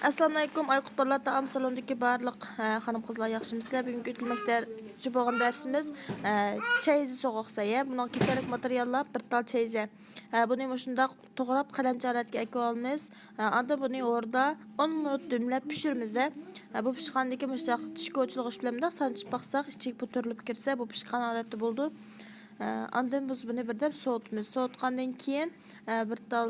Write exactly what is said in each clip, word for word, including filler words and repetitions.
ئەسسالامۇئەلەيكۇم، ئايقۇت بالىلار تائام سالونىدىكى بارلىق، ئە، خانىم-قىزلار، ياخشىمۇسىلەر؟ بۈگۈنكى ئۆتۈلمەكتە بولغان دەرسىمىز، ئە، چەيزى سوغۇق سەي. بۇنىڭغا كېرەكلىك ماتېرىياللار: بىر تال چەيزى. ئە، بۇنى مۇشۇنداق توغراپ، قەلەمچە ھالەتكە ئەكىۋالىمىز. ئە، ئاندىن بۇنى ھوردا ئون مىنۇت دۈملەپ پىشۇرىمىز. ئە، بۇ پىشقاندىن كېيىن مۇشۇنداق تىش كوچىلىغۇچ بىلەن مۇنداق سانجىپ باقساق، ئىچىگە پۇتۇرۇلۇپ كىرسە، بۇ پىشقان ھالەتتە بولىدۇ. ئە، ئاندىن بىز بۇنى بىردەم سوۋۇتىمىز. سوۋۇتقاندىن كېيىن، ئە، بىر تال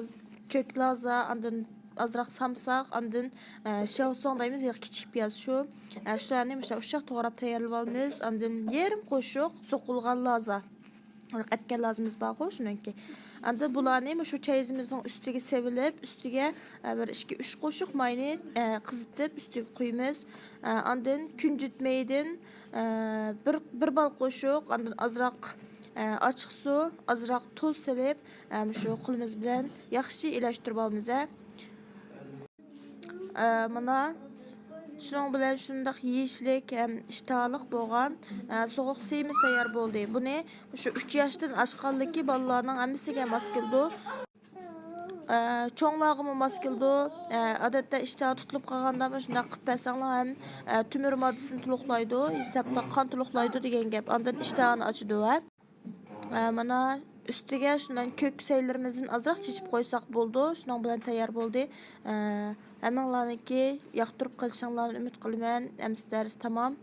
كۆك لازا، ئاندىن ئازراق سامساق، ئاندىن، ئە، شياۋسۇڭ دەيمىز، يا كىچىك پىياز شۇ. ئە، شۇلارنى مۇشۇنداق ئۇششاق توغراپ تەييارلىۋالىمىز. ئاندىن يېرىم قوشۇق سوقۇلغان لازا. ئەتكەن لازىمىز بارغۇ، شۇنىڭكى. ئاندىن بۇلارنى مۇشۇ چەيزىمىزنىڭ ئۈستىگە سېۋىلىپ، ئۈستىگە، ئە، بىر ئىككى، ئۈچ قوشۇق ماينى، ئە، قىزىتىپ، ئۈستىگە قۇيىمىز. ئە، ئاندىن كۈنجۈت مېيىدىن، ئە، بىر، بىر بال قوشۇق، ئاندىن ئازراق، ئە، ئاچچىق سۇ، ئازراق تۇز سېلىپ، ئە، مۇشۇ قولىمىز بىلەن ياخشى ئىلەشتۈرۈپ ئالىمىز، ھە. ئە، مانا شۇنىڭ بىلەن شۇنداق يېيىشلىك ھەم ئىشتىھالىق بولغان، ئە، سوغۇق سېيىمىز تەييار بولدى. بۇنى شۇ ئۈچ ياشتىن ئاشقانلىكى بالىلارنىڭ ھەممىسىگە ماس كېلىدۇ. ئە، چوڭلارغىمۇ ماس كېلىدۇ. ئە، ئادەتتە ئىشتىھا تۇتۇلۇپ قالغاندا مۇشۇنداق قىلىپ بەرسەڭلار ھەم، ئە، تۆمۈر ماددىسىنى تولۇقلايدۇ، ھېسابتا قان تولۇقلايدۇ دېگەن گەپ. ئاندىن ئىشتىھانى ئاچىدۇ، ھە. ئە، مانا ئۈستىگە شۇنداق كۆك سەيلىرىمىزدىن ئازراق چېچىپ قويساق بولىدۇ. شۇنىڭ بىلەن تەييار بولدى. ئە، ھەممىڭلارنىڭكى ياقتۇرۇپ قېلىشىڭلارنى ئۈمىد قىلىمەن. ئەمىسە دەرس تامام.